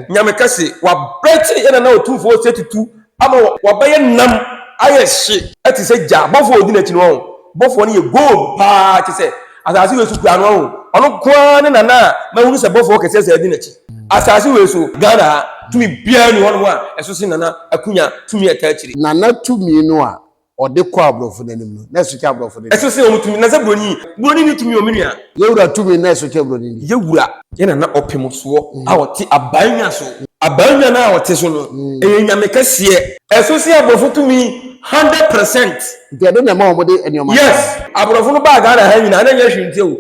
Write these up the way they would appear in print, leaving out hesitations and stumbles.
Nyame kɛse, wabrɛkye yɛn Nana Otumfoɔ Osei Tutu ama wabɛyɛ nam ayɛ hye te sɛ gya. Bɔfoɔ a ɔdi n'akyi no, wahu? Bɔfoɔ no yɛ gold paa, kyerɛ sɛ asase wei so koraa no, wahu? Ɔno nko ara ne Nana a mahunu sɛ bɔfoɔ kɛseɛ saa di n'akyi. Asase wei so, Ghana ha, tumi biara nni hɔnom a ɛso sen Nana Akunya tumi a ɛtaa akyire. Nana tumi no a ɔde kɔ aborɔfo no anim no, na ɛso kyɛn aborɔfo no deɛ. Ɛso sen wɔn tumi, na sɛ buroni, buroni nni tumi o, me nua. Yɛn wura tumi na ɛso kyɛn buroni deɛ. Yɛn wura, yɛn nana ɔpem soɔ a ɔte abannwa so, abannwa no a ɔte so no, ɛyɛ Nyame kɛseɛ. Ɛso sen aborɔfo tumi 100%. Nti ɛno na ɛma wɔn de nneɛma. Yes, aborɔfo no baa Ghana ha nyinaa, na ɛnyɛ hwee nti o,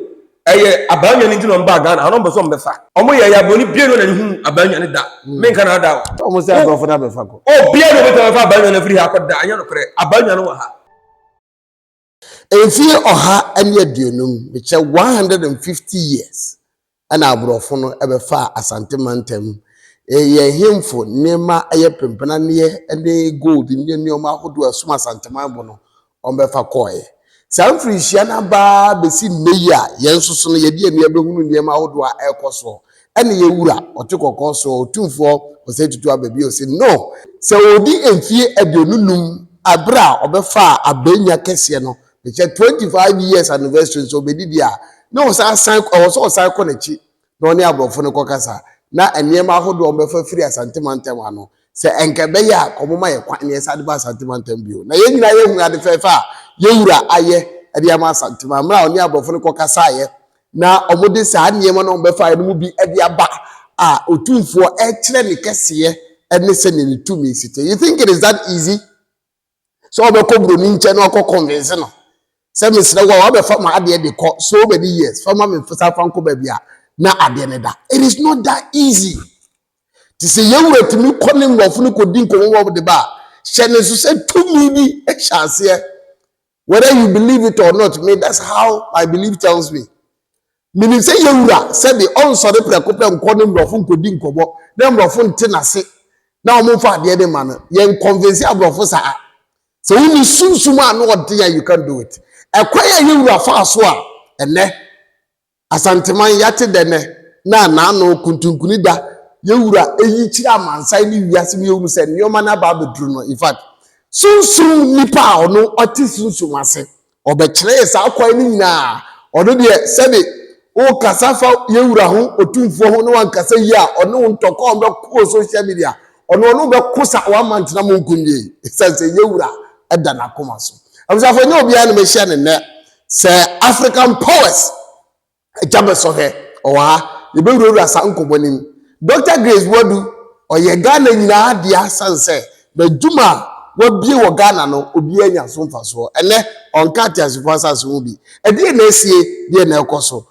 Ɛyɛ abannwa no nti na wɔn baa Ghana ha na wɔn pɛ sɛ wɔn bɛfa. Wɔn yɛ yɛ aburoni bia no na ne hu abannwa no da. Menka na ada o. Wɔn sɛ aborɔfo no abɛfa kɔ. Obia na obetumi abɛfa abannwa no afiri ha akɔ da. Ɛnyɛ nokorɛ. Abannwa no wɔ ha. Mfie 150, mekyɛ 150 years, ɛna aborɔfo no bɛfaa Asante mantam. Yɛn hemfo nneɛma ɛyɛ pempenaneɛ ne gold ne nneɛma ahodoɔ a ɛsom Asanteman bo no, wɔbɛfa kɔeɛ. Saa mfirinhyia no aba ara bɛsi nnɛ yi a yɛn nso so no yɛde yɛn ani abɛhunu nneɛma ahodoɔ a ɛrekɔ soɔ. Ɛne yɛn wura, ɔte kɔkɔɔ soɔ, Otumfoɔ Osei Tutu aba bio se no, sɛ ɔredi mfie 25 berɛ a ɔbɛfaa abɛnya kɛseɛ no, mekyɛ 25 years anniversary nso ɔbɛdidi a, na ɔsan san, ɛwɔ sɛ ɔsan kɔ n'akyi na ɔne aborɔfo no kɔkasa, na nneɛma ahodoɔ a wɔbɛfa firi Asante mantam ha no, sɛ ɛnka ɛbɛyɛ a, wɔma yɛ kwan na yɛsan de ba Asante mantam bio. Na yɛn nyinaa yɛhunu ade fɛɛfɛ a yɛn wura ayɛ de ama Asante man, mmerɛ a ɔne aborɔfo no kɔkasaeɛ na wɔde saa nneɛma no a wɔbɛfaeɛ no mu bi de aba a Otumfoɔ rekyerɛ ne kɛseyɛ ne sɛdeɛ ne tumi si teɛ. You think it is that easy? Sɛ ɔbɛkɔ buroni nkyɛn na ɔkɔ convince no sɛ mesrɛ wo a wabɛfa ma adeɛ de kɔ so many years fa ma me sa fa nkɔ baabi a na adeɛ no da. It is not that easy. Te sɛ yɛn wura tumi kɔ ne nkurɔfo no kɔdi nkɔmmɔ wɔ de ba a, hyɛ ne so sɛ tumi bi hyɛ aseɛ. Whether you believe it or not, me that's how my belief tells me. Menim sɛ yɛn wura sɛbe ɔnsɔre prɛko pɛ nkɔ ne mmorɔfo nkɔdi nkɔmmɔ na mmorɔfo nte n'ase na wɔn mfa adeɛ de ma no. Yɛn convince aborɔfo saa. Sɛ wonni sunsum a na ɔden a you can do it. Ɛkwan a yɛn wura faa so a ɛnɛ Asanteman yɛate dɛ nɛ na n'ano kuntunkuni da yɛn wura eyi kyerɛ amansan ne wiase mu yɛhunu sɛ nneɛma no aba abɛduru no. In fact, sunsum nipa a ɔno ɔte sunsum ase Ɔbɛkyerɛ yɛ saa kwan no nyinaa. Ɔno deɛ sɛbe wokasa fa yɛn wura ho, otumfoɔ ho ne wankasa yie a, ɔne wo ntɔkwa a ɔbɛko wɔ social media. Ɔno ɔne wo bɛko sa wamma ntena mo nko nwie. Ɛsiane sɛ yɛn wura da n'akoma so. Abusuafoɔ, ɛnyɛ obiara na mahyia no nnɛ sɛ African Powers. Agya bɛsɔhwɛ, ɔwɔ ha. Yɛbɛwurawura saa nkɔmmɔ no mu. Dɔkta Grace Boadu, ɔyɛ Ghana nyinaa dea sane sɛ n'adwuma a wabue wɔ Ghana no, obiara nya so mfasoɔ. Ɛnnɛ, ɔnka ateasefoɔ asase ho bi. Ɛdeɛn na asie? Deɛn na ɛrekɔ so?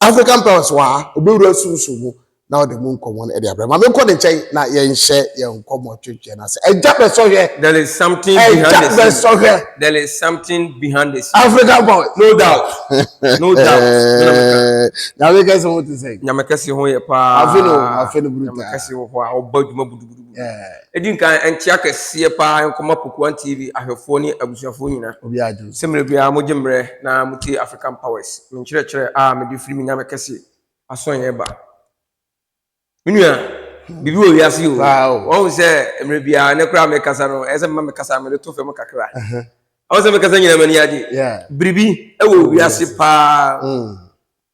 African Powers wɔ ha, ɔbɛwura sunsum mu na ɔde mu nkɔmmɔ no de abrɛ. Ma menkɔ ne nkyɛn na yɛnhyɛ yɛn nkɔmmɔ twetwe no ase. Agya bɛsɔhwɛ. There is something behind Agya the scene. bɛsɔhwɛ. There is something behind the scene. African Powers. No doubt. No doubt. Me na meka. Nyame kɛse ho te sɛn? Nyame kɛse ho yɛ paa. Afe no, afe no brutal. Nyame kɛse wɔ hɔ a ɔba adwuma budubudu. Edi nkan nkyea kɛseɛ paa nkɔma Pokuan TV ahwɛfoɔ ne abusuafoɔ nyina. Obi adwo. Sɛ mmerɛ biara mogye mmerɛ na motie African Powers, me nkyerɛkyerɛ a mede firi me Nyame kɛse asɔnyɛ ba. Me nua, biribi wɔ wiase o. Wɔn sɛ mmerɛ biara ne koraa mekasa no, ɛsɛ mma mekasa mede to fam kakra. Wɔn sɛ mekasa nyinaa m'ani agye. Biribi wɔ wiase paa. Mm.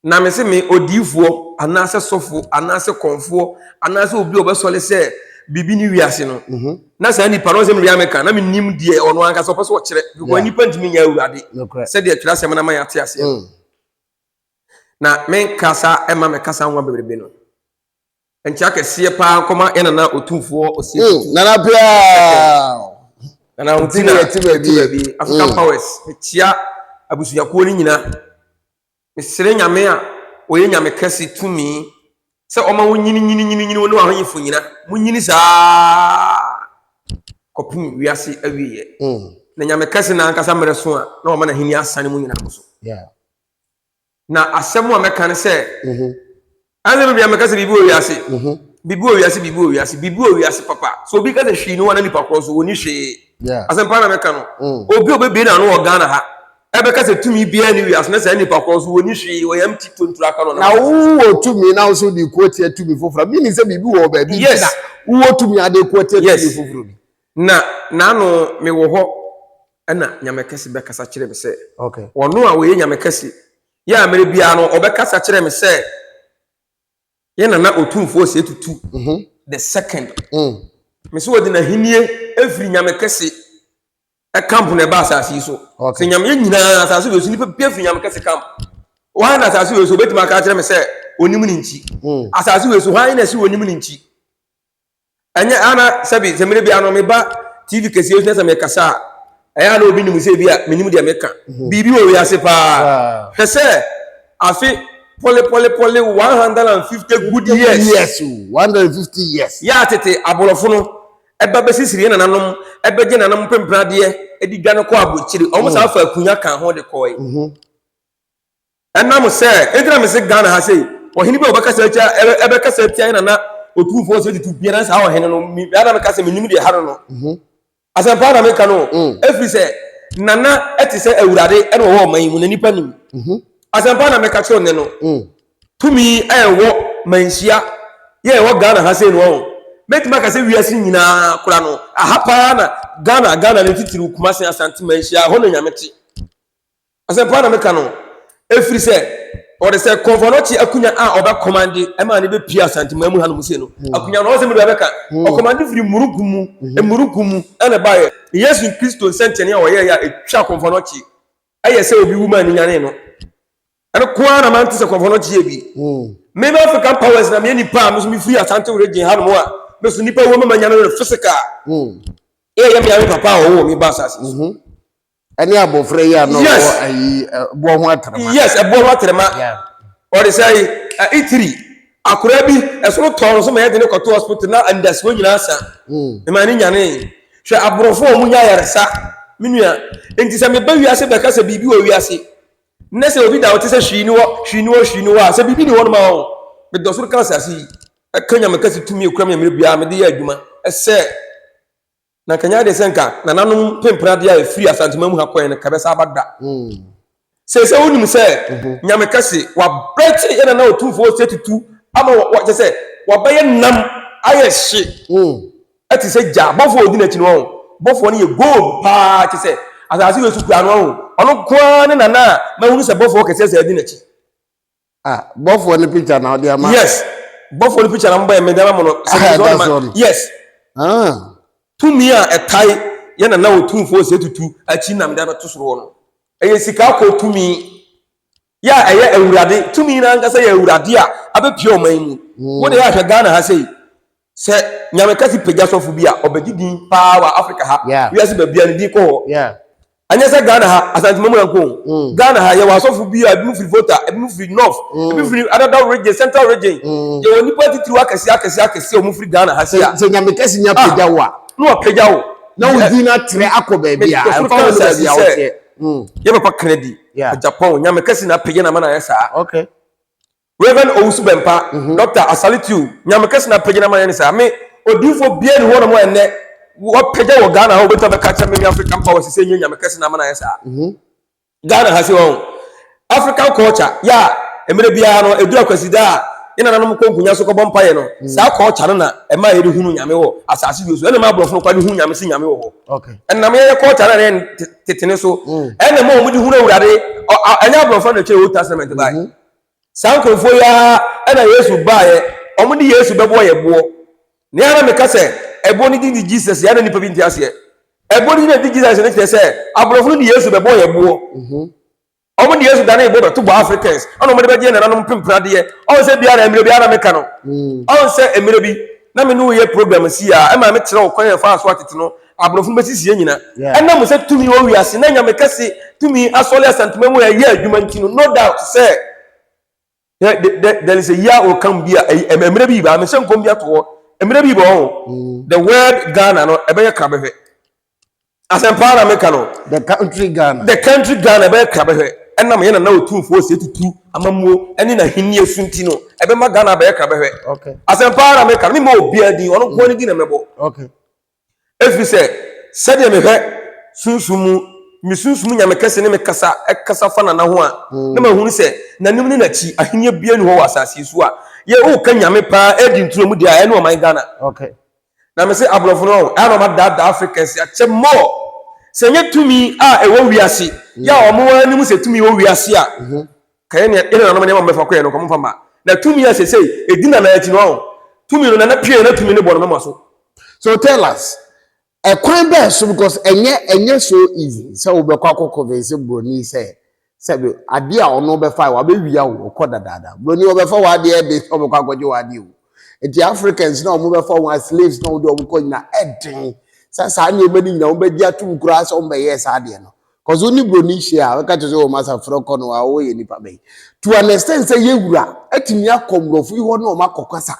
Na me se me odiifoɔ anaasɛ sɔfo anaasɛ kɔnfoɔ anaasɛ obi a ɔbɛsɔre sɛ biribi ne wiase no. Mhm. Na saa nipa no sɛ mewia meka na menim deɛ ɔno ankasa ɔpɛ sɛ ɔkyerɛ because nipa ntumi nyɛ awurade sɛdeɛ twerɛ asɛm no ama yɛate aseɛ. Mm. Na me nkasa ɛma me kasa nwa bebrebe no. Nkyia kɛseɛ paa nkɔma yɛ nana otumfoɔ osie hmm, tutu. Nana pia. Nana oti na ɛti baabi. African hmm. Powers. Mekyia abusuakuo no nyina. Mesrɛ Nyame a ɔyɛ Nyame kɛse tumi sɛ ɔma wo nyini nyini nyini nyini wo ne w'ahonyefo nyina. Mo nyini saa kɔpem wiase awieɛ. Hmm. Na Nyame kɛse na ankasa mmerɛ so a na wama n'ahenni asane mu nyina mo so. Yeah. Na asɛm a mɛka ne sɛ, ɛnsɛ baabi a mɛka sɛ biribi wɔ wiase, biribi wɔ wiase, biribi wɔ wiase, biribi wɔ wiase papa. So obi ka sɛ hwee ni hɔ na nipa korɔ so wɔni hwee. Asɛm paa na mɛka no. Mm. Obi a obebie n'ano wɔ Ghana ha, ɛbɛka sɛ tumi biara ne wiase na saa nipa korɔ so wɔni hwee, wɔyɛ empty tontoro aka no. Na wowɔ tumi na wo so de ko tia tumi foforɔ, meaning sɛ biribi wɔ baabi nti na wowɔ tumi ade ko tia tumi foforɔ bi. Na n'ano mewɔ hɔ ɛna Nyame kɛse bɛkasa kyerɛ me sɛ ɔno a ɔyɛ Nyame kɛse yɛ a mmerɛ biara no ɔbɛkasa kyerɛ me sɛ yɛ nana Otumfoɔ Osei Tutu the second me sɛ wɔde n'ahennie afiri Nyame kɛse camp na ɛba asase yi so. Sɛ Nyame yɛ nyinaa asase wei so nipa bi afiri Nyame kɛse camp. Hwan na asase wei so obetumi aka akyerɛ me sɛ onim ne nkyi? Asase wei so hwan na ɛsɛ onim ne nkyi? Ɛnyɛ ana sɛbi sɛ mmerɛ bi ano meba TV kɛseɛ so na sɛ mekasa a, ɛyɛ ana obi nim sɛ bi a menim deɛ meka. Biribi wɔ wiase paa. Hwɛ sɛ afe pɔle pɔle pɔle 150 good years. Yes, 150 years. Yɛ atete aborɔfo no ɛba bɛsisiri yɛn nananom, ɛbɛgye nananom mpempenadeɛ de dwane kɔ aburokyire. Wɔn saa fa akunya ka ho de kɔe. Ɛnam sɛ, enti na mese Ghana ha sei, ɔhene bi a ɔbɛkasa atia, ɛbɛkasa atia yɛn nana Otumfoɔ Osei Tutu biara, saa ɔhene no, mi, ɛna meka sɛ menim deɛ ɛha no no. Asɛmpa na meka no, ɛfiri sɛ nana ɛte sɛ awurade ɛna ɔwɔ ɔman yi mu na nipa nim. Asɛmpa na meka kyerɛ ɔnɛ no. Tumi a ɛwɔ manhyia yɛ ɛwɔ Ghana ha sei no ɔho. Mɛtumi aka sɛ wiase nyinaa kora no, aha paa na Ghana, Ghana ne titiriw Kumasi, Asante, Manhyia, ɛhɔ na Nyame te. Asɛmpa na meka no, ɛfiri sɛ ɔde sɛ Kɔmfɔnɔkye akunya a ɔbɛ kɔmande ɛma ne bɛpie Asante man mu hanom sei no, akunya no ɔwɔ sɛ mede bɛka, ɔkɔmande firi mmurunkum mu, mmurunkum mu ɛna ɛbaeɛ. Yesu Kristo nsɛnkyerɛnne a ɔyɛeɛ a ɛtwa Kɔmfɔnɔkye ɛyɛ sɛ obi wu maa ne nyanee no. Ɛno ko ara na mante sɛ kɔmfɔ no gyeɛ bi. Me me African powers na meyɛ nipa a me so mefiri Asante region hanom a me so nipa wɔ mama nyame no physical. Ɛyɛ me ame papa a ɔwɔ me ba asase so. Ɛne abɔfra yi a na ɔwɔ ayi ɛboɔ ho atrema. Yes, ɛboɔ ho atrema. Ɔde sɛ itiri akora bi ɛsono tɔɔ no so ma yɛde ne kɔto hospital na anidasoɔ nyinaa sa. Mema ne nyane. Hwɛ aborɔfo a wɔn nya ayaresa me nua. Nti sɛ meba wiase bɛka sɛ biribi wɔ wiase Nnɛ sɛ obi da wo te sɛ hwee ni hɔ, hwee ni hɔ, hwee ni hɔ a, sɛ biribi ni hɔ nom a ɔn, medɔ soro ka asase yi, ɛka Nyame kɛse tumi ekura me mmerɛ biara mede yɛ adwuma, ɛsɛ na nka nyɛ adeɛ sɛ nka nananom pempradeɛ a ɛfiri Asanteman mu ha kɔɛ no ka bɛsa aba da. Seesei wonim sɛ Nyame kɛse wabrɛkye yɛ nana Otumfoɔ Osei Tutu ama wɔ kyɛ sɛ wabɛyɛ nam ayɛ hye. Ɛte sɛ gya. Bɔfoɔ a ɔdi n'akyi no, ɔho. Bɔfoɔ no yɛ gold paa, kyerɛ sɛ asase wei so kura no, ɔho. Ɔno nko ara ne nana a mahunu sɛ bɔfoɔ kɛseɛ sɛ adi n'akyi. Ah, bɔfoɔ no picture na ɔde ama. Yes, bɔfoɔ no picture na mobɔ yɛ mede ama mo no. Sɛ Ah, mede that's ma. all. Yes, Ah, tumi a ɛtae yɛ nana Otumfoɔ Osei Tutu akyi na mede abɛto soro hɔ no. Ɛyɛ sika akɔ tumi. Yɛ a ɛyɛ Awurade tumi no ankasa yɛ Awurade a abɛpue ɔman yi mu. Wo deɛ ahwɛ Ghana ha sei, sɛ Nyame kɛse pagya sɔfo bi a, ɔbɛgye din paa wɔ Africa ha, wiase baabia ne din kɔ hɔ. Ɛnyɛ sɛ Ghana ha, Asantema mu nko o. Ghana ha yɛwɔ asɔfo bi a ebinom firi Volta, ebinom firi North, ebi firi another region, Central region. Yɛwɔ nnipa titiriw akɛseɛ akɛseɛ akɛseɛ a wɔn firi Ghana ha sei a. Sɛ Nyame kɛse nya pagya wo a. Na wapagya wo. Na wo din atrɛ akɔ baabi a, ɛmfa ho ne baabi a woteɛ. Yɛ papa Kennedy, Japan, Nyame kɛse na apagya na ama no ayɛ saa. Okay. Reverend Owusu Bɛmpa, mm -hmm. Dr. Asaletu, Nyame kɛse na apagya na ama no ayɛ saa. Me, odiyifoɔ biara ni hɔ nom ɛnnɛ, wɔpagya wɔ Ghana hɔ, wobɛtumi abɛka kyerɛ me me African powers sɛ nyɛ Nyame kɛse na ama no ayɛ saa. Mm -hmm. Ghana ha se wɔn African culture yɛ a mmerɛ biara no ɛduru Akwasida a yɛ nananom kɔ nkonya so kɔbɔ mpaeɛ no, saa culture no na ɛma yɛde hunu Nyame wɔ asase wei so, ɛna ɛma aborɔfo no koraa de hu Nyame sɛ Nyame wɔ hɔ. Ɛnam yɛyɛ culture no a yɛn tetene so, ɛna ɛma wɔn de hunu Awurade, ɛnyɛ aborɔfo na ɛkyerɛ Old Testament bae. Saa nkurɔfoɔ yi ara ɛna Yesu baeɛ, wɔn de Yesu bɛbɔ yɛ boɔ. Nea na meka sɛ ɛboɔ no din de Jesus, yɛ na nipa bi nte aseɛ. Ɛboɔ no din na ɛde Jesus no kyerɛ sɛ aborɔfo no de Yesu bɛbɔ yɛ boɔ. Wɔn de Yesu dane boɔ bɛto bɔ Africans, ɛna wɔn de bɛgye nananom mpempradeɛ. Ɔn sɛ biara mmerɛ biara meka no. Ɔn sɛ mmerɛ bi na me ne wo yɛ program si a, ɛma me kyerɛ wo kwan a ɛfaa so atete no, aborɔfo no bɛsisi yɛn nyina. Ɛnam sɛ tumi wɔ wiase na Nyame kɛse tumi asɔre Asantuma mu a ɛyɛ adwuma nti no, no doubt sɛ there is a year will come bi a mmerɛ bi ba, mehyɛ nkɔm bi ato hɔ, mmerɛ bi ba hɔ, the word Ghana no ɛbɛyɛ krabɛhwɛ. Asɛmpa na meka no. The country Ghana. The country Ghana ɛbɛyɛ krabɛhwɛ. Ɛnam yɛn nana Otumfoɔ Osei Tutu amammuo ɛne n'ahennie so nti no, ɛbɛma Ghana abɛyɛ krabɛhwɛ. Okay. Asɛmpa na meka no, memmɔ obiara din, ɔno nko ara ne din na mɛbɔ. Okay. Ɛfiri sɛ, sɛdeɛ mehwɛ sunsum mu Me sunsum Nyame kɛse ne me kasa kasa fa Nana ho a, na mahunu sɛ n'anim ne n'akyi ahenni biara nni hɔ wɔ asase yi so a yɛ woka Nyame paa adi nturo mu deɛ a ɛne ɔman Ghana. Okay. Na me se aborɔfo no ɛna ɔma daadaa Africans akyɛ more. Sɛ nyɛ tumi a ɛwɔ wiase yɛ a wɔn anim sɛ tumi wɔ wiase a ka yɛ nea yɛn nananom nneɛma bɛfa kɔyɛ no kɔm fa ma. Na tumi a sɛsɛi ɛdi Nana akyi no ɔho tumi no Nana pie na tumi no bɔ no mɛma so. So tell us, Ɛkwan bɛn so because ɛnyɛ ɛnyɛ so easy sɛ wobɛkɔ akɔ convince broni sɛ sɛbi adeɛ a ɔno bɛfa wabɛwia wo ɔkɔ dadaada broni ɔbɛfa w'adeɛ de sɛ ɔbɛkɔ akɔgye w'adeɛ o nti Africans na wɔn bɛfa wɔn as slaves na wɔn de wɔn kɔ nyina ɛden sɛ saa nneɛma no nyina wɔn bɛgye atum koraa sɛ wɔn bɛyɛ saa adeɛ no. Cause wo ne broni hyia a, ɔbɛka kyerɛ sɛ oh masa frɛ kɔ no a woyɛ nipa bɛn. To an extent sɛ yɛ wura atumi akɔ mborɔfo yi hɔ ne wɔn akɔ kasa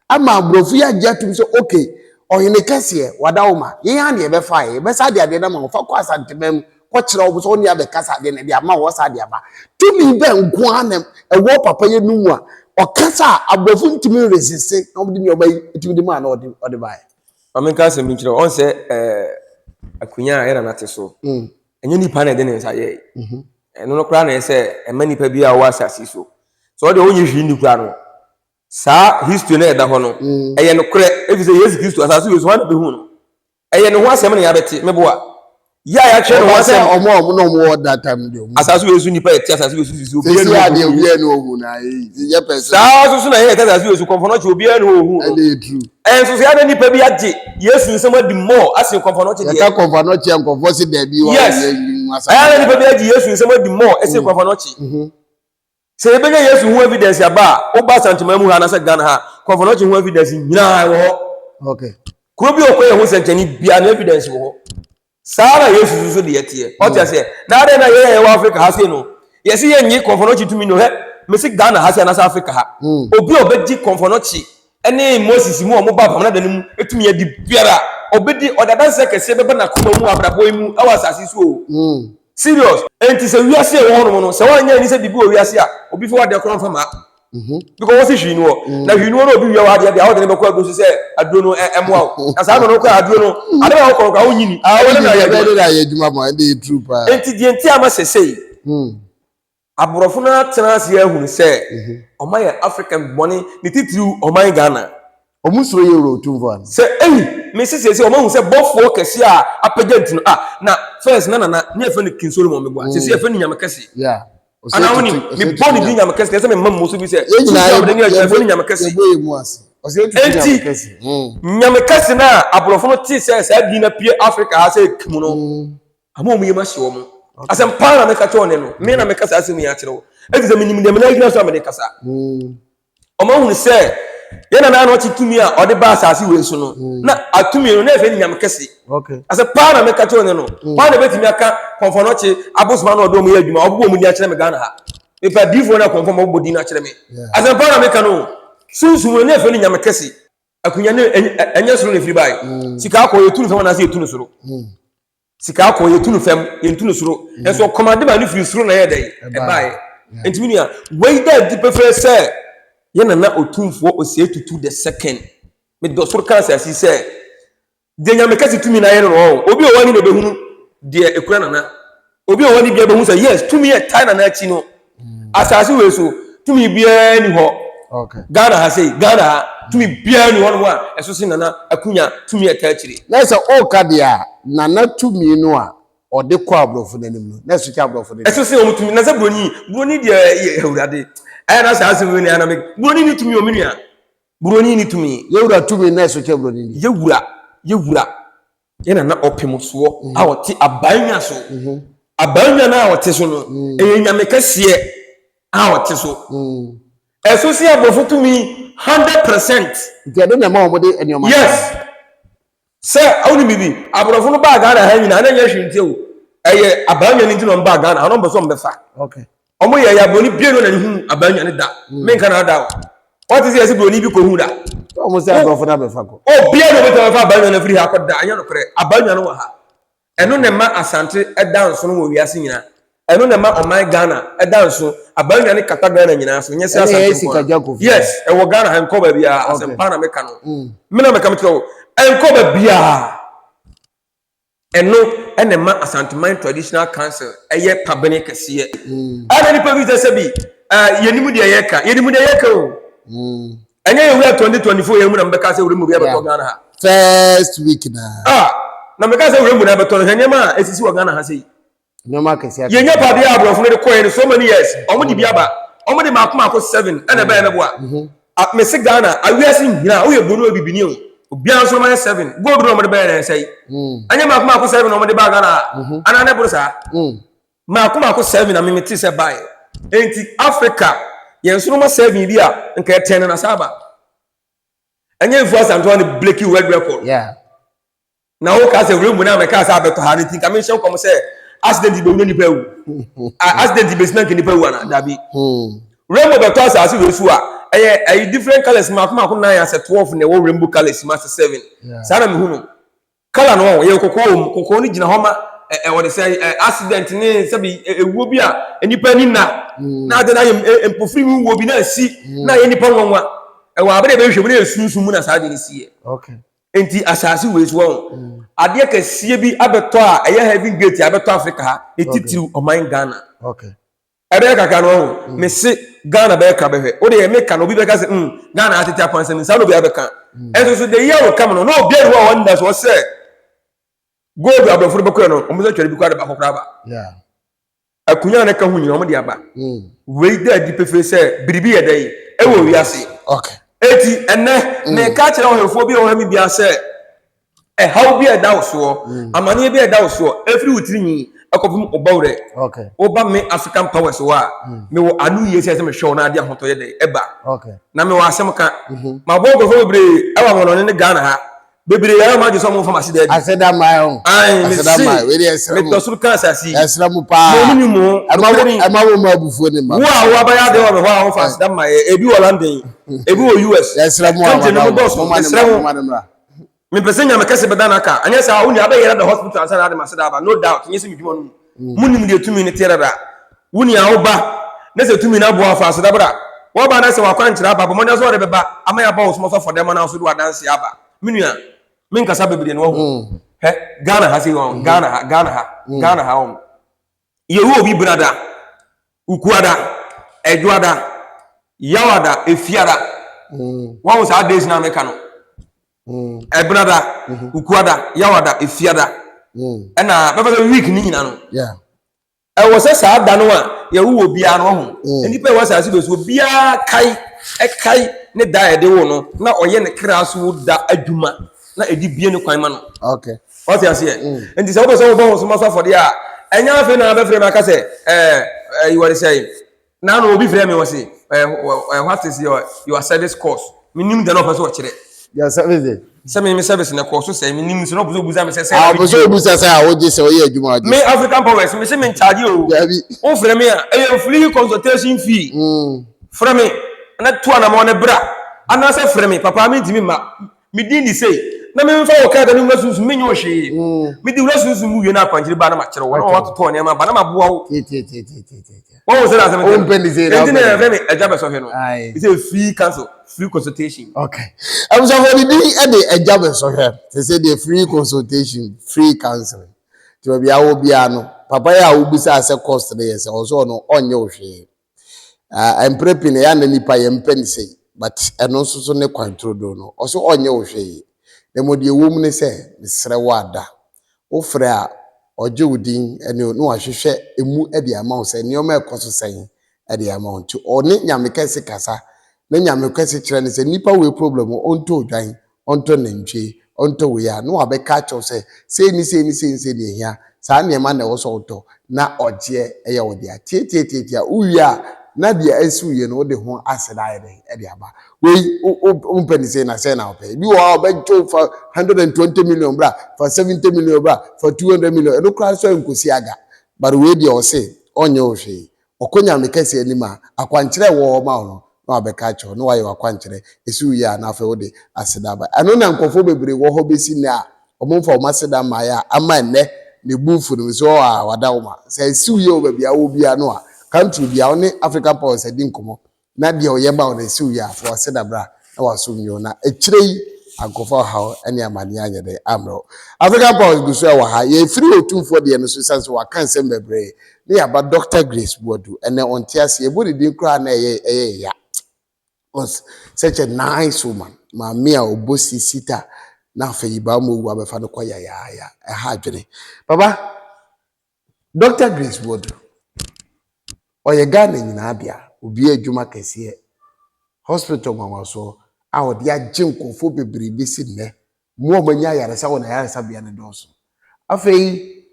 ama aborɔfo yi agye atum sɛ okay ɔhene kɛseɛ wada wo ma yɛn ara na yɛbɛfa yɛ yɛbɛsa de adeɛ no ama wo fa kɔ Asanteman mu kɔkyerɛ wɔn sɛ wɔne abɛkasa adeɛ no de ama wɔ sa de aba. Tumi bɛn nko ara na ɛwɔ papa yɛ no mu a ɔkasa a aborɔfo ntumi resiste na wɔde nneɛma yi tumi de maa na ɔde ɔde baeɛ. Ma menka asɛm bi nkyerɛ wo. Ɔn sɛ ɛɛ akonnwa a yɛn nana te so. Ɛnyɛ nipa na ɛde ne nsa yɛe. Ɛno no koraa na ɛyɛ sɛ ɛma nipa bi a ɔwɔ asase so. Sɛ ɔde ɔnyɛ hwee nni koraa no, saa history na ɛda hɔ no, ɛyɛ nokorɛ. Ɛfiri sɛ Yesu Kristo asase wei so hwan na bɛhu no? Ɛyɛ ne ho asɛm na yɛabɛte. Meboa. Yɛ a yɛatwerɛ ne ho asɛm. Ɔmo a ɔmo na ɔmo wɔ that time deɛ ɔmo. Asase wei so nipa yɛte asase wei so sisi obiara ni hɔ. Sisi adeɛ obiara ni ɔhu na yɛ pɛ sɛ. Saa nso so na yɛ yɛte asase wei so Komfo Anokye obiara ni hɔ ɔhu no. Ɛna yɛ true. Ɛnso so yɛada nipa bi agye Yesu nsɛm adi more asen Komfo Anokye deɛ. Yɛka Komfo Anokye a nkɔfoɔ se daabi wa. Yes. Ɛyɛ nipa bi agye Yesu nsɛm adi more asen Komfo Anokye. Sɛ yɛbɛnya Yesu ho evidence aba a, woba Asanteman mu ha anaasɛ Ghana ha, Komfo Anokye ho evidence nyinaa wɔ hɔ. Okay. Kuro bi a ɔkɔyɛ ho nsɛnkyɛnne biara no evidence wɔ hɔ. Saa na Yesu nso deɛ teɛ. Ɔte aseɛ. Na adɛn na yɛn a yɛwɔ Africa ha sei no, yɛse yɛnnye Komfo Anokye tumi no hɛ, mese Ghana ha sei anaasɛ Africa ha. Obi a ɔbɛgye Komfo Anokye ne Moses mu a wɔba apam no da no mu tumi adi biara, ɔbɛdi, ɔde adanseɛ kɛseɛ bɛba n'akoma mu abrabɔ yi mu wɔ asase so o. Serious. Enti sɛ wiase a ɛwɔ hɔnom no, sɛ woanyɛ ani sɛ biribi wɔ wiase a, obi fa w'adeɛ koraa mfa ma. Because wɔsi hwii ni hɔ. Na hwii ni hɔ na obi wia w'adeɛ deɛ, wode no bɛkɔ aduro so sɛ aduro no ɛmmoa wo. Na saa mmerɛ no koraa aduro no, ade na wokɔ no koraa wonnye ni. Ɛwɔ ne na ayɛ adwuma. Ma ɛde yɛ true paa. Enti deɛ nti ama sɛsɛi, aborɔfo no atena ase ahunu sɛ ɔma yɛ African bɔne, ne titiriw ɔman Ghana. Ɔmo suro yɛ wura otumfoɔ ano. Sɛ ei, me se seesei ɔmo ahu sɛ bɔfoɔ kɛseɛ a apagya nti no, ah, na first na nana ne yɛfrɛ no King Solomon meboa, seesei yɛfrɛ no Nyame kɛse. Yeah. Anaa wonim, mebɔ ne din Nyame kɛse, kɛsɛ mema mmu so bi sɛ, Yɛn nyinaa susu a mede ne adwuma yɛfrɛ no Nyame kɛse. yɛbɔ yɛn mu ase. Ɔsɛ tutu Enti, Nyame kɛse. Nyame kɛse no a aborɔfo no tee sɛ saa din no apue Africa ha sɛ kim no, ama wɔn yam ahye wɔn. Asɛm paa na meka kyerɛ wo nnɛ no, me na meka saa asɛm yi akyerɛ wo. Efisɛ menim deɛ mena gyina so a mede kasa. Wɔn ahunu sɛ yɛn nana na ɔte tumi a ɔde ba asase wei so no, na atumi no na ɛfɛ nyame kɛse. Asɛ paa na meka kyerɛ ne no, paa na ebetumi aka kɔnfɔ no kye abosoma na ɔde wɔn yɛ adwuma, ɔbobɔ wɔn din akyerɛ me Ghana ha. Mepa diifoɔ na kɔnfɔ ma ɔbobɔ din akyerɛ me. Asɛm paa na meka no, sunsum no na ɛfɛ ne nyame kɛse. Akunya no ɛnyɛ soro na efiri bae. Sika akɔ yɛtu no fam anaasɛ yɛtu no soro. Sika akɔ yɛtu no fam yɛntu no soro. Nso ɔkɔmade ma no firi soro na ɛyɛ dɛn ɛbaeɛ. Nti me nua wei da adi pefee sɛ yɛn nana Otumfoɔ Osei Tutu the second medɔ soro ka asase sɛ deɛ Nyame kɛse tumi no ayɛ no no ɔn obi a ɔwɔ ani na ɛbɛhunu deɛ ɛkura nana. Obi a ɔwɔ ne bia bɛhu sɛ yes tumi yɛ tae nana akyi no asase wei so tumi biara ni hɔ. Ghana ha sei Ghana ha tumi biara ni hɔ nom a ɛso se nana akunya tumi ɛta akyire. Na sɛ ɔreka deɛ a nana tumi no a ɔde kɔ aborɔfo no anim no na ɛso kyɛ aborɔfo no deɛ. Ɛso se wɔn tumi na sɛ buroni buroni deɛ yɛ awurade ɛyɛ na saa asɛm wei na ɛyɛ na me buroni ni tumi o me nua buroni ni tumi. Yɛwura tumi na ɛso kyɛ buroni deɛ. Yɛwura yɛwura Yɛ na na ɔpem soɔ a ɔte abannwa so. Abannwa no a ɔte so no, ɛyɛ nyame kɛseɛ a ɔte so. Ɛso si aborɔfo tumi 100%. Nti ɛno na ɛma wɔn de nneɛma. Yes. Sɛ awo ni bibi aborɔfo no baa Ghana ha nyinaa na nyɛ hwee nti o. Ɛyɛ abannwa no nti na wɔn baa Ghana ha na wɔn pɛ sɛ wɔn bɛfa. Okay. Ɔmo yɛ ya broni bie no na ne hu abannwa ne da. Menka na ada o. Wate sɛ yɛsɛ broni bi kɔ hu da. Ɔmo sɛ aborɔfo na bɛfa kɔ. Obia na obetumi afa abannwa no afiri ha akɔ da anyɛ nokorɛ. Abannwa no wɔ ha. Ɛno na ɛma Asante ɛda nsono wɔ wiase nyinaa. Ɛno na ɛma ɔman Ghana ɛda nso. Abannwa no kata Ghana nyinaa so nyɛ sɛ Asante nko ara. Yes, ɛwɔ Ghana ha nkɔ baabiara. Asɛmpa na meka no. Me na meka mekyerɛ wo. Ɛnkɔ baabiara. Ɛno ɛna ɛma Asanteman Traditional Council ɛyɛ pabene kɛseɛ. Ɛna nipa bi sɛ sɛ bi yɛnim deɛ yɛka, yɛnim deɛ yɛka o. Ɛnyɛ yɛn wura 2024 yɛn mu na mbɛka sɛ wura mu bi abɛtɔ Ghana ha. First week na. Ah, na mɛka sɛ wura mu na abɛtɔ no, hwɛ nneɛma a esisi wɔ Ghana ha sei. Nneɛma akɛseɛ. Yɛnya padeɛ a aborɔfo no de kɔɛ no so many years, ɔmo de bi aba, ɔmo de maako maako seven ɛna ɛbɛyɛ mɛboa. Mese Ghana awiase nyinaa, woyɛ bonu o, bibini o, obiara nso ɔmo yɛ seven gold na ɔmo de bɛyɛ na ɛsɛ yi. Ɛnyɛ maako maako seven na ɔmo de ba Ghana ha anaa ne boro saa? Maako maako seven na mimi te sɛ baeɛ. Enti Africa yɛn nsoroma seven bi a nka ɛtɛn no na saa ba, ɛnyɛ Nfu Asantewa ne break world record. Na wo ka sɛ wura mu na mɛka sɛ abɛtɔ ha no, nti nka menhyɛ nkɔm sɛ accident bɛwu na nipa awu, accident bɛsi na nka nipa awu ana? Dabi. Rainbow bɛtɔ asase wei so a, ɛyɛ ɛyɛ different colours mako mako nine asɛ 12 na ɛwɔ rainbow colours mu asɛ seven. Saa na mehu no. Colour no yɛ kɔkɔɔ wɔ mu. Kɔkɔɔ no gyina hɔ ma ɛ ɛ wɔde sɛ accident ne sɛbi ewuo bi a nipa ani na na ade na ayɛ mpofiri mu wuo bi na asi na ayɛ nipa nwanwa ɛwɔ abere bɛhwɛ mu na yɛ sunsun mu na saa de ne si yɛ. Nti asase wei so wɔn adeɛ kɛseɛ bi abɛtɔ a ɛyɛ heaven gate abɛtɔ Africa ha, etitiriw ɔman Ghana. Ɛbɛyɛ kakra no ɔho, mese Ghana bɛyɛ ka bɛhwɛ o de yɛ meka na obi bɛka sɛ Ghana atete akwansɛm nsa na obi abɛka. Ɛnso so the year will come no na obi ani hɔ a wɔn da so ɔsɛ gold aborɔfo no bɛkɔɛ no, wɔn sɛ twɛre bi kɔ ade baako koraa ba. Akonnwa ne ka ho nyina wɔn de aba. Wei da adi pefee sɛ biribi yɛ dɛ yi ɛwɔ wiase. Eti ɛnɛ meka kyerɛ ɔhwɛfoɔ bi a ɔhwɛ mi bia sɛ ɛhaw bi a ɛda wo soɔ, amanneɛ bi a ɛda wo soɔ, ɛfiri wo tiri nwi ɛkɔpem wo bɔwerɛ, woba me African Powers hɔ a, mewɔ ano yie sɛ mehwɛ wo na ade ahotɔ yɛ dɛ ɛba. Na mewɔ asɛm ka mabɔ nkurɔfoɔ bebree ɛwɔ amɔnɔne ne Ghana ha bebree ɛwɔ ma agye sɛ ɔmo mfa ma se dɛ. Aseda maa ho. Ayi. Aseda maa wei deɛ, ɛsrɛ mo. Metɔ soro ka asase yi. Ɛsrɛ mo paa. Mo mu ni mo. Ɛma mo, ɛma mo ma abufuo ne ma. Wo a woabɛyɛ adeɛ wɔ me hɔ a wofa aseda ma yɛ, ebi wɔ London, ebi wɔ US. Yɛsrɛ mo a Country no mo wada dɔɔso. mo ma ne Mesrɛ mmra mo. mo ma ne mmra. Mepɛ sɛ Nyame kɛse bɛda no aka, anyɛ saa wo nua abɛyɛrɛ da hospital ansa na ade ma seda aba. No doubt, nyɛ sɛ medwuma no mu monim deɛ tumi no teɛ dada. Wo nua woba na sɛ tumi no aboa, fa aseda bra. Wɔba na sɛ wakwankyerɛ aba, bɔ mmɔden sɛ wɔde bɛba ama yɛabɔ wo soma so afɔdeɛ ma no so de wadanse aba. Me nua, menkasa bebree no wahu. Hɛ, Ghana ha sei wɔn, Ghana ha, Ghana ha, Ghana ha wɔn yɛwu obi brada, Ukuada, Ɛdwoada, Yawada, Efiada. Wɔn saa days na meka no, Ɛbenada, Ukuada, Yawada, Efiada, ɛna bɛfɛ sɛ week ne nyina no. Ɛwɔ sɛ saa da no a yɛwo wɔ biara no ho, nnipa ɛwɔ asase bɛ so obiara kae, ɛkae ne da a yɛde wo no na ɔyɛ ne kra so da adwuma na ɛde bie ne kwan ma no. Ɔte aseɛ? Nti sɛ wopɛ sɛ wobɔ wo soma so afɔdeɛ a, ɛnyɛ afei na bɛfrɛ me aka sɛ ɛɛ ɛyi wɔde sɛ na no obi frɛ me wɔ se ɛɛ ɛɛ what is your service course? Menim deɛ na ɔpɛ sɛ ɔkyerɛ. Your service de. Sɛ me service na kɔ so sɛ menim sɛ na ɔpɛ sɛ obusa me sɛ Ah, ɔpɛ sɛ obusa sɛ a wogye sɛ ɔyɛ adwuma a wogye. Me African Powers, me se me nkyagye o. Dabi. Wofrɛ me a, ɛyɛ free consultation fee. Frɛ me na to anamɔ ne bra, anaasɛ frɛ me, papa mentumi mma, me din de sei, na memfa wɔ krataa no nwura sunsum, menyɛ wo hwee. Mede wura sunsum mu wie na akwankyere ba na makyerɛ wo na watotɔ nneɛma ba na maboa wo. Tie tie tie tie tie tie. Wɔn sɛ na asɛm Wompɛ ne sei na enti na wopɛ ne. yɛfrɛ me Agya Bɛsɔhwɛ no. Aye. It's free counsel, free consultation. Okay. Abusuafo de din de Agya Bɛsɔhwɛ. Te sɛ deɛ free consultation, free counseling. Nti baabi a wɔ biara no, papa yi a wobisa sɛ cost no yɛ sɛ, ɔsɛ ɔno ɔnyɛ wo hwee. Ah, mpere pii na ɛyɛ na nipa yɛ mpɛ ne sei, but ɛno nso so ne kwan turodoo no. Ɔsɛ ɔnyɛ wo hwee. Na mmom deɛ ɛwɔ mu ne sɛ, mesrɛ wo ada. Wofrɛ a, ɔgye wo din ɛne na wahwehwɛ emu de ama wo sɛ nneɛma ɛkɔ so sɛn de ama wo. Nti ɔne Nyame kɛse kasa na Nyame kɛse kyerɛ no sɛ nipa wei problem, ɔntɔ odwan, ɔntɔ nantwie, ɔntɔ wei a, na wabɛka akyerɛw sɛ sei ne sei ne sei ne sei ne ehia saa nneɛma na ɛwɔ sɛ ɔtɔ na ɔgyeɛ ɛyɛ wo dea. Tietietie, wowie a na deɛ asi wie no, wode ho aseda ayɛ dɛn ɛde aba. Wei wompɛ ne sei na sɛn na wopɛ? Ebi wɔ hɔ a ɔbɛgye wo fa 120 million bra, fa 70 million bra, fa 200 million, ɛno koraa nso nkosi aga. But wei deɛ, ɔse ɔnyɛ wo hwee. Ɔkɔ Nyame kɛse anim a, akwankyerɛ ɛwɔ hɔ ma wo no na wabɛka akyerɛ wo na wayɛ w'akwankyerɛ esi wo yie a, na afei wode aseda aba. Ɛno na nkurɔfoɔ bebree wɔ hɔ bɛsi nnɛ a wɔn mfa wɔn aseda mmaeɛ a ama nnɛ ne bu mfu no nso a wada wo ma sɛ esi wo yie wɔ baabi a wɔ biara no a, country biara wo ne African Powers adi nkɔmmɔ na deɛ ɔyɛ ma wo no esi wo yie a, fa w'aseda bra na wasomdwe wo na akyire yi. Ankɔfa ɔhaw ne amaneɛ anyɛ dɛ ammrɛ wo. African Powers gu so wɔ ha. Yɛfiri Otumfoɔ deɛ no so ɛsiane sɛ waka nsɛm bebree ne yɛaba Doctor Grace Boadu. Ɛnɛ ɔnte ase. Yɛbɔ ne din koraa na ɛyɛ ɛyɛ ya. Was such a nice woman. Maame a ɔbɔ sisita na afei baa mu owu abɛfa no kɔ yayaaya. Ɛha adwene. Papa, Dr. Grace Boadu, ɔyɛ Ghana nyinaa dea. Obi adwuma kɛseɛ. Hospital nwanwasoɔ a ɔde agye nkurɔfoɔ bebree bɛsi nnɛ. Mu a wɔanya ayaresa wɔ n'ayaresabea no dɔɔso. Afei,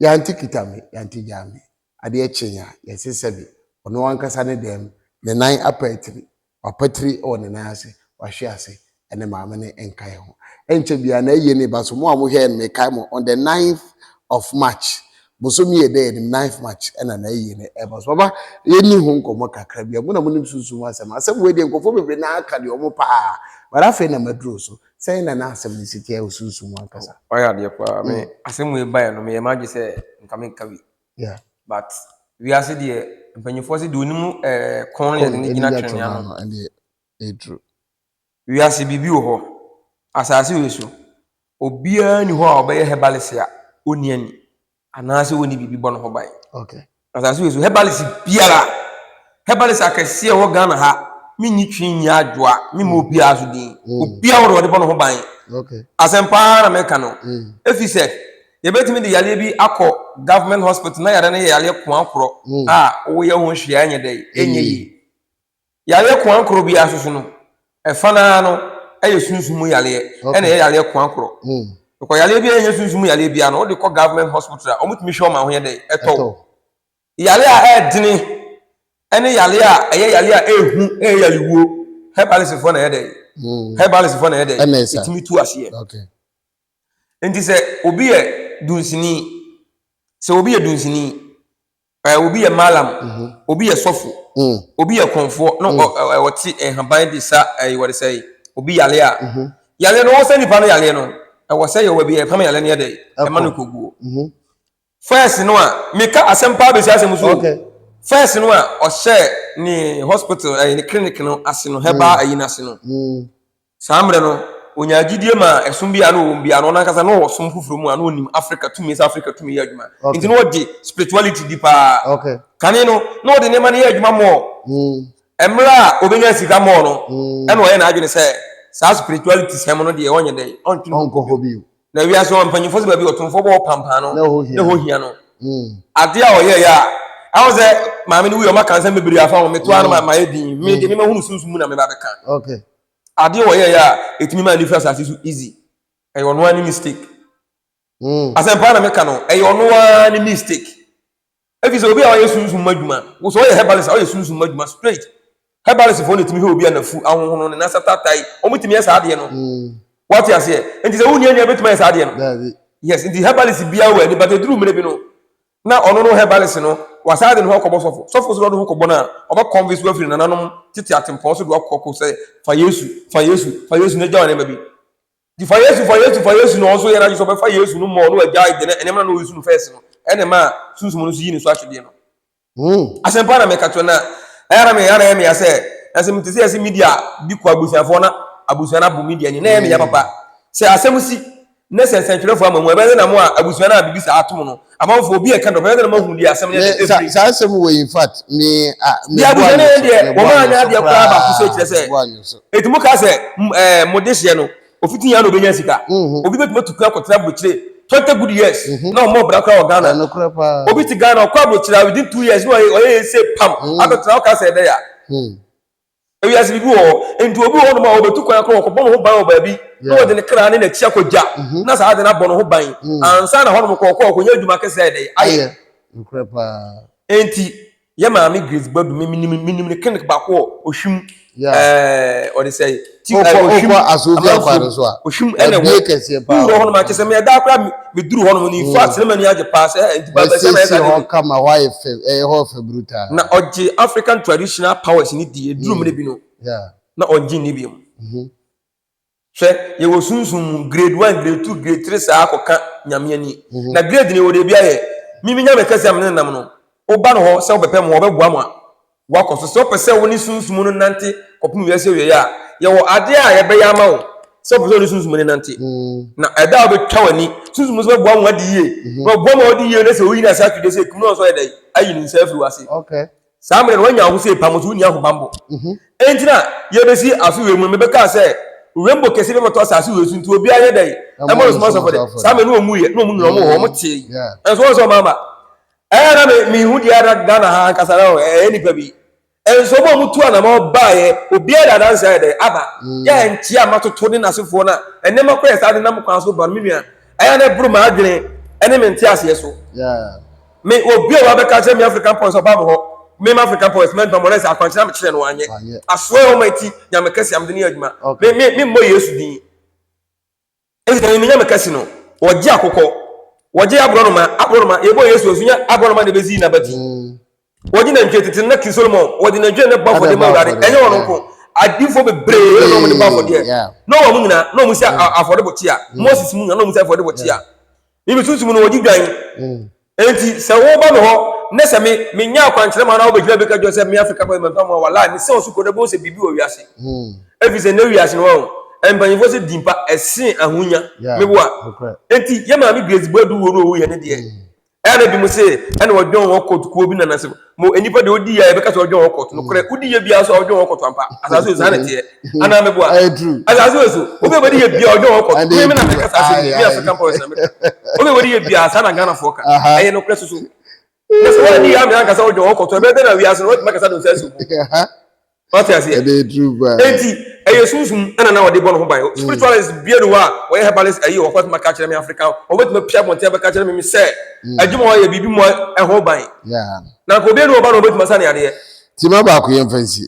yɛante kita me, yɛante gyaa me. Adeɛ kye a, yɛse sɛbi, ɔno ankasa ne dɛm, ne nan apa atiri. Wapatiri wɔ ne nan ase, wahwe ase, ɛne maame no nka yɛn ho. Ɛnkyɛ biara na ayie ne ba so. Mo a mohwɛ no, mekae mo on the 9th of March. Bosomi yɛ dɛ yɛnim 9th March ɛna na ayie no ɛba so. Papa, yɛnni ho nkɔmmɔ kakra bi a mo na monim sunsum asɛm. Asɛm wei deɛ nkurɔfoɔ bebree na aka deɛ ɔmo paa. But afei na maduro so. Sɛn na n'asɛm no si teɛ wɔ sunsum ankasa? Ɔyɛ adeɛ paa. Me asɛm wei baeɛ no, meyɛ m'adwe sɛ nka menka bi. But wiase deɛ, mpanyinfoɔ sɛ deɛ onim kɔn no yɛde ne gyina twene ano. Ɛdeɛ ɛduru. Wiase biribi wɔ hɔ. Asase wei so, obiara ni hɔ a ɔbɛyɛ herbalist a ɔnni ani anaasɛ ɔnni biribi bɔ ne ho ban. Asase wei so, herbalist biara, herbalist akɛseɛ wɔ Ghana ha, menyi twi nyi adwoa, memma obiara so din. Obiara wɔ deɛ ɔde bɔ ne ho ban. Asɛm paa na meka no. Ɛfiri sɛ, yɛbɛtumi de yareɛ bi akɔ government hospital na yare no yɛ yareɛ koa korɔ a woyɛ ho hwee a ɛnyɛ dɛ, ɛnyɛ yie. Yareɛ koa korɔ biara soso no, ɛfa naa no ɛyɛ sunsum mu yareɛ ɛna ɛyɛ yareɛ koa korɔ. Because yareɛ bi a ɛnyɛ sunsum mu yareɛ biara no, wode kɔ government hospital a, wɔtumi hwɛ ɔma ho yɛ dɛ, ɛtɔ wo. Yare a ɛɛdene ɛne yare a ɛyɛ yare a ɛɛhu, ɛyɛ yarewuo, herbalistfoɔ na ɛyɛ dɛ, herbalistfoɔ na ɛyɛ dɛ, Ɛna ɛsa. ɛtumi tu aseɛ. Nti sɛ obi yɛ dunsini, sɛ obi yɛ dunsini, obi yɛ malam, obi yɛ sɔfo, obi yɛ kɔnfoɔ na ɔte nhaban de sa ɛɛ wɔde sɛ obi yare a, yare no, wɔsɛ nipa no yare no, ɛwɔ sɛ yɛwɔ bi ɛpam yare no yɛ dɛ ɛma no kɔguo. First no a meka asɛm paa bɛsi asɛm so o. First no a ɔhyɛ ne hospital, ne clinic no ase no, herbal ɛyi no ase no, saa mmerɛ no onya gyidie ma ɛsom bi a na ɔwɔ mu bi a na ɔno ankasa na ɔwɔ som foforɔ mu a na ɔnim Africa tumi sɛ Africa tumi yɛ adwuma. Nti na ɔgye spirituality di paa. Kane no na ɔde nneɛma no yɛ adwuma mɔɔ. Mmerɛ a obɛnya sika mɔɔ no, ɛna ɔyɛ n'adwene sɛ saa spirituality sɛm no deɛ, ɔnyɛ dɛ ɔntwe ne ho. Ɔnkɔ hɔ bio. Na wiase hɔ mpanyinfoɔ sɛ baabi ɔtomfoɔ bɔ pampan no na ɛhɔ hia. Na ɛhɔ hia no. Adeɛ a ɔyɛɛ yɛ a ɛwɔ sɛ maame no wuyi, ɔma kansa bebree afa ho metoa no ma ma yɛ din me deɛ, mema hunu sunsun mu na meba bɛka. Adeɛ a ɔyɛɛ yɛ a ɛtumi maa ne firi asase so easy, ɛyɛ ɔno ara ne mistake. Asɛmpa na meka no, ɛyɛ ɔno ara ne mistake. Efi sɛ obi a ɔyɛ sunsun mu adwuma, wo sɛ ɔyɛ herbalist a, ɔyɛ sunsun mu adwuma straight. Herbalist foɔ na etumi hwɛ obi a nafu ahohono ne nasa tatae, wɔn tumi yɛ saa adeɛ no. Wate aseɛ? Nti sɛ wonni ania bɛtumi ayɛ saa adeɛ no. Dabi. Yes, nti herbalist biara wɔ ani, but eduru mmerɛ bi no na ɔno no herbalist no wasan de ne ho akɔbɔ sɔfo. Sɔfo so de ɔde ho kɔbɔ no a, ɔbɛ convince wo afiri nananom tete atempɔn so de wakɔ kɔ sɛ fa Yesu, fa Yesu, fa Yesu na gya wɔ nneɛma bi. Nti fa Yesu, fa Yesu, fa Yesu na ɔno nso yɛ n'adwene sɛ ɔbɛfa Yesu no mmɔ na wagyae de nneɛma na ɔyi so no first no, ɛna ɛma sunsum no nso yi ne so ahwedeɛ no. Asɛmpa na meka kyerɛ na ɛyɛ na meyɛ na ɛyɛ meya sɛ na sɛ mete sɛ yɛsɛ media bi kɔ abusuafoɔ na abusua no abo media ni na ɛyɛ meya papa sɛ asɛm si ne sɛ nsɛntwerɛfoɔ ama mu, ɛbɛyɛ sɛ na mo a abusua no a biribi saa atom no amanfoɔ obi a ɛka dɔ, bɛyɛ sɛ na moahu deɛ asɛm no yɛ Me dɛ sa ɛfiri. Saa asɛm wɔ, in fact, me a me Deɛ bu abusua no anyo yɛ so deɛ me bu wɔn anyo anyɛ so adeɛ koraa baako sɛ kyerɛ koraa sɛ me bu anyo so. Eti mo ka sɛ mo de hyeɛ no ofiti yɛn na obenya sika. Obi bɛtumi atu kwan akɔtena aburokyire 20 good years na ɔmmɔ ɔbra koraa wɔ Ghana. Ɛnokorɛ paa. Obi te Ghana, ɔkɔ aburokyire a, within 2 years na ɔyɛ ese pam abɛtena. Ɔka sɛ ɛdɛ ya ewiase biribi wɔ hɔ. Nti obi wɔ hɔnom a ɔbɛtu kwan akɔ ɔkɔbɔ ne ho ban wɔ baabi na ɔde ne kra ne n'akyi akɔgya na saa ade no abɔ ne ho ban ansa na hɔnom kɔ ɔkɔ ɔkɔnya adwuma kɛseɛ ayɛ dɛ ayɛ. Ayɛ nokorɛ paa. Nti yɛ maame Grace Badu, me minim ne clinic baako wɔ Ohwim. Ɔde sɛ ti Wokɔ Ohwim wokɔ Asofia kwan amanfo so a Ohwim ɛna wabie ɛwɔ kɛseɛ paa wowura wɔ hɔnom akyɛ sɛ meyɛ koraa meduru hɔnom no, in fact, ne m'ani agye paa sɛ nti ba bɛsɛ na Wasiesie ɛsa hɔ de kama, hɔ ayɛ fɛ, ɛyɛ hɔ fɛ brutal. Na ɔgye African traditional powers ne di eduru mmerɛ bi no na ɔngye nni bio. Hwɛ, yɛwɔ sunsum mu grade 1, grade 2, grade 3 saa akɔka Nyame ani. Na grade no yɛwɔ deɛ bi ayɛ mimi Nyame kɛse a mene nam no, woba no hɔ sɛ wobɛpɛ mmoa, ɔbɛboa mo a wakɔ so. Sɛ wopɛ sɛ wo ne sunsum no nante kɔpem wiase awieɛ a, yɛwɔ adeɛ a yɛbɛyɛ ama wo. Sɛ ɔpɛ sɛ ɔne sunsum no nante. Na ɛda a wobɛtwa w'ani, sunsum no nso bɛboa mo adi yie. Na ɔboa ma wodi yie no sɛ oyi n'ase atwedeɛ sɛ ekum no nso ayɛ dɛn ayi ne nsa afiri w'ase. Saa mmerɛ no woanya wo ho sɛ epam nso wonni ahobammɔ. Enti na yɛbɛsi afe wei mu no mebɛkaa sɛ rainbow kɛseɛ bi bɛtɔ asase wei so nti obiara nyɛ dɛn ɛmmɔ no soma sɔfo de. Saa mmerɛ no wɔn wuyɛ na wɔn nyina wɔn wɔ hɔ wɔn tee. Ɛnso wɔn sɛ wɔn ama. Ɛyɛ na me mehu deɛ na Ghana ha ankasa na ɛyɛ nipa bi. Nso wɔn a wɔtu anamɔ baeɛ, obiara de adanse ayɛ dɛ aba. Mm. Yɛ nkyea a matoto ne n'asefoɔ no a nneɛma kɔ yɛ saa de nam kwan so ba no, me nua, ɛyɛ na ɛboro m'adwene ne me nteaseɛ so. Me obi a wabɛka kyerɛ me African Points ɔba me hɔ, me ma African Points mɛntuma mɔ na sɛ akwankyerɛ a mekyerɛ no wanyɛ. Asoɛ wɔn akyi nyame kɛse a mede ne yɛ adwuma. Me me me mmɔ Yesu din. Enti na nyame kɛse no, wɔgye akokɔ, wɔgye aborɔnoma, aborɔnoma, yɛbɔ Yesu asu nyɛ aborɔnoma na ebesi n'abati. Mm. Wɔgye nantwie tete na King Solomon, wɔde nantwie na bɔ afɔdeɛ ma Awurade, ɛnyɛ wɔn nko. Adiifoɔ bebree na wɔde bɔ afɔdeɛ. Na wɔn nyinaa, na wɔn si afɔrebɔkyia. Mm. Moses mu nyinaa, na wɔn si afɔrebɔkyia. Mimi sunsum no wɔgye dwan. Mm. Enti sɛ woba me hɔ ne sɛ me menya akwankyerɛ ma na wobɛgyina bi ka kyerɛ sɛ me Afrika pɛ mɛmfa mu a wala me sɛ ɔso kɔ na bɛhu sɛ biribi wɔ wiase. Ɛfiri sɛ nnɛ wiase no wɔn mpanyinfoɔ sɛ di mpa ɛsen ahonya meboa. Enti yɛ maame Grace Boadu wuo no ɔwuiɛ ne deɛ ɛyɛ na bi mo se ɛna ɔdwɔn hɔ kɔɔto kuo bi nana sɛ mo nnipa deɛ ɔdi yɛ a yɛbɛka sɛ ɔdwɔn hɔ kɔɔto nokorɛ wodi yɛ biara so a ɔdwɔn hɔ kɔɔto ampa asase wɔ saa na teɛ anaa meboa asase wɔ so obi a wɔde yɛ bia ɔdwɔn hɔ kɔɔto me na meka saa sɛ me African powers na meka obi a wɔde yɛ bia saa na Ghanafoɔ ka ɛyɛ nokorɛ soso na sɛ wɔde yɛ ame ankasa ɔdwɔn hɔ kɔɔto ɛbɛyɛ dɛ na wiase no wɔatumi akasa de nsa asi wo Wate aseɛ? Enti ɛyɛ sunsum ɛna na wɔde bɔ ne ho ban. Mm. Spiritualist bia ni hɔ a wɔyɛ herbalist ayi wɔ kɔtuma ka kyerɛ me Africa. Wɔbɛtumi apia abɔnten abɛka kyerɛ me sɛ mm. adwuma wɔyɛ biribi mu ɛho ban. Na nka obi ni ɔba na wɔbɛtumi asa ne adeɛ. Tima baako yɛn fɛn si.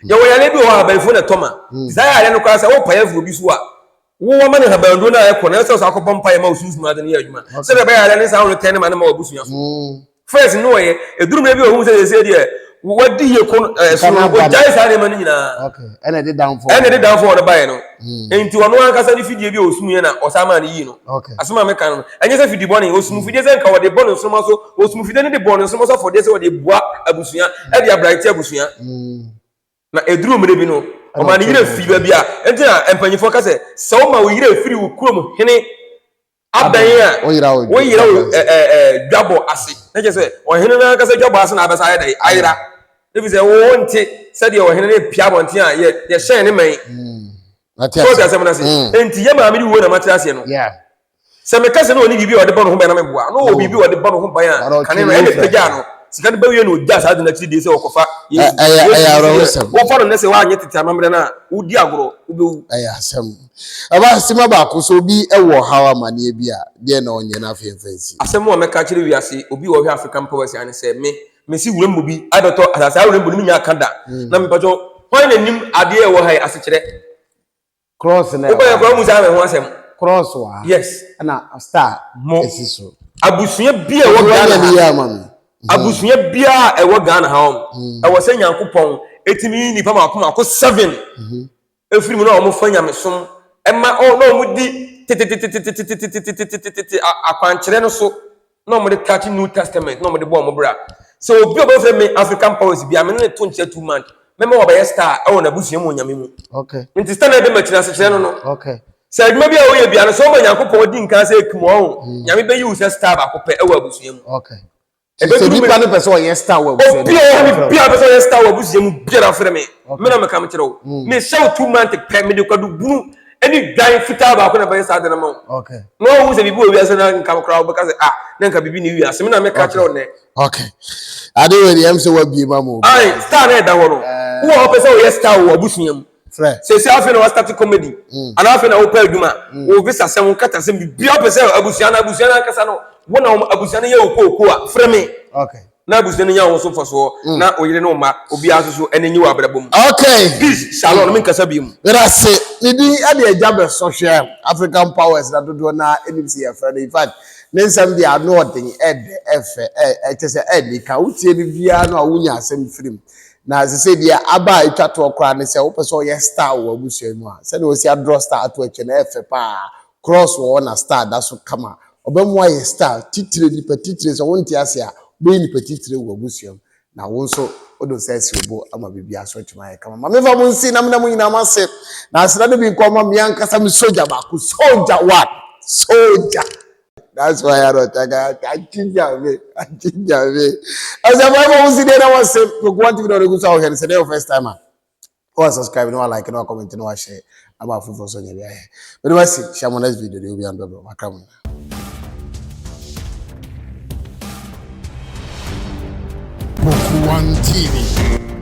Yɛwɔ yare bi wɔ hɔ a abɛnfo na ɛtɔ ma. Mm. Saa yare no koraa sɛ wɔpa yɛ afiri obi so a wowɔ ma ne habanduro no a ɛkɔ na ɛsɛ sɛ akɔbɔ mpaeɛ ma wo sunsum ade no yɛ adwuma sɛdeɛ ɛbɛyɛ adeɛ ne saa woretɛn ne ma ne ma w'abusua so first no wɔyɛ ɛduru mmerɛ bi a ɔhu sɛ sɛsɛ deɛ wadi yie ko ɛso no ɔgyae saa nneɛma no nyinaa ɛna ɛde downfall ɛna ɛde downfall no baeɛ no nti ɔno ankasa ne fidie bi a ɔsum yɛ na ɔsan maa no yii no asɛm a meka no ɛnyɛ sɛ fidi bɔne ɔsum fidie sɛ nka wɔde bɔ ne nsoroma so ɔsum fidie no de bɔ ne nsoroma so afɔdeɛ sɛ wɔde bua abusua ɛde abrante abusua Na ɛduruu mmerɛ bi no, ɔmaa ne yerɛ firii baabi a, enti na mpanyimfoɔ ka sɛ, sɛ woma wo yerɛ firi wo kurom hene abɛn a, woyera wo dwabɔ ase. Na kyerɛ sɛ, ɔhene no ankasa dwabɔ ase na abɛsa ayɛ dɛn? Ayera. Ɛfiri sɛ wonte sɛdeɛ ɔhene no repia abɔnten a yɛhyɛn ne man. So wote asɛm no ase? Enti yɛ maame de wuo na mate aseɛ no. Sɛ meka sɛ na ɔni biribi a ɔde bɔ ne ho ban na meboa na ɔwɔ biribi a ɔde bɔ ne ho ban a, kane no ɛna pagyaa no. Sika no bɛwie na ɔgyaa saa ade no akyiri die sɛ ɔkɔfa Yesu. Yesu deɛ wofa no nnɛ sɛ woanyɛ tete amammerɛ no a, wodi agorɔ, wobɛwu. Ɛyɛ asɛm. Ɛba sima baako sɛ obi wɔ ɔhaw amaneɛ bi a, deɛn na ɔnyɛ na afei mfa nsi? Asɛm a mɛka akyerɛ wiase, obi a ɔhwɛ African Powers a ne sɛ me, mesi wuram mu bi abɛtɔ asase, saa wuram mu no mennya aka da. Na mepakyɛw, hwan na nim adeɛ a ɛwɔ ha yi asekyerɛ? Cross na ɛwɔ. Wobɛyɛ koraa mu saa ho asɛm. Cross wɔ ha. Yes. Ɛna star. Mo. Esi so. Abusua bi a ɛwɔ Ghana ha. Abusua bi a ɛwɔ Ghana ha wɔn. Hmm. Ɛwɔ sɛ Nyankopɔn etimi yi nipa mako mako seven. Hmm. Efiri mu na wɔn fa nyamesom ɛma ɔ na wɔn di tetetetetetetetetetetete akwankyerɛ no so na wɔn de touch New Testament na wɔn de bɔ wɔn bra. Sɛ obi a ɔbɛfrɛ me African powers bi a me ne ne to nkyɛn 2 month mɛma wabɛyɛ star ɛwɔ n'abusua mu wɔ Nyame mu. Nti star na ɛde m'akyi no asekyerɛ no no. Sɛ adwuma bi a woyɛ bia no sɛ woma Nyankopɔn di nkan sɛ ekum ɔho, hmm. Nyame bɛyi wo sɛ star baako pɛ ɛwɔ abusua mu. Sɛ nipa no pɛ sɛ ɔyɛ star wɔ abusua mu. Obi a ɔwɔ bi a pɛ sɛ ɔyɛ star wɔ abusua mu biara frɛ me. Me na meka mekyerɛ wo. Hmm. Mehyɛ wo 2 month pɛ mede kwadu bunu ɛne dwan fitaa baako na bɛyɛ saa de no ma wo. Na ɔhu sɛ biribi wɔ wiase na nka koraa wobɛka sɛ ah na nka biribi ne wiase me na meka kyerɛ wo nnɛ. Okay. Ade wei deɛ ɛm sɛ wabie ma mo. Ayi star na ɛda hɔ no. Wo a wɔpɛ sɛ wɔyɛ star wɔ abusua mu. Frɛ. Sɛsɛ afei na wɔastart comedy. Mm. Anaa afei na wopɛ adwuma. Mm. Wo visa sɛm, wo kata sɛm, biribiara wopɛ sɛ abusua no abusua no ankasa no wo na wɔn abusua no yɛ wo kooko a frɛ me. Okay. Na abusua no nya wɔn so mfasoɔ. Mm. Na oyere ne wo mma obiara nso so ɛne nye wɔ abrabɔ mu. Okay. Peace, shalom, mm. menkasa bio mu. Medase. Ne din ɛde agya bɛsɔhwɛ African powers na dodoɔ na ɛnim sɛ yɛfrɛ no. In fact, Ne nsɛm deɛ ano ɔden, ɛdɛ, ɛfɛ, ɛkyɛ sɛ ɛnika. Wotie no biara no a wonya asɛm firi mu. Na sɛ sɛ deɛ aba a ɛtwa toɔ koraa ne sɛ wopɛ sɛ ɔyɛ star wɔ w'abusua mu a, sɛdeɛ wɔsi adrɔ star ato akyire no ɛfɛ paa. Cross wɔ hɔ na star da so kama. Ɔbɛma woayɛ star titire, nipa titire. Sɛ wonte ase a, wobɛyɛ nipa titire wɔ w'abusua mu. Na wo nso. Wode wo nsa asi wo bo ama biribiara so atumi ayɛ kama. Ma memfa mo nsi na mena mo nyinaa mo ase. Na aseda no bi nkɔ ma me ankasa me sogya baako, sogya one, sogya. That's why I don't think I ginger me, I ginger me. Ɛsɛ fɔ ɛfɔ mo si deɛ na wɔse, Koku One TV na ɔde gu so a wɔhwɛ no sɛ deɛ yɛ first time a. Wa subscribe na wa like na wa comment na wa share ama afoforɔ nso anya bi ahwɛ. Mede wasi hyia mo next video deɛ obi andɔ makra mo nyinaa. Boku One TV.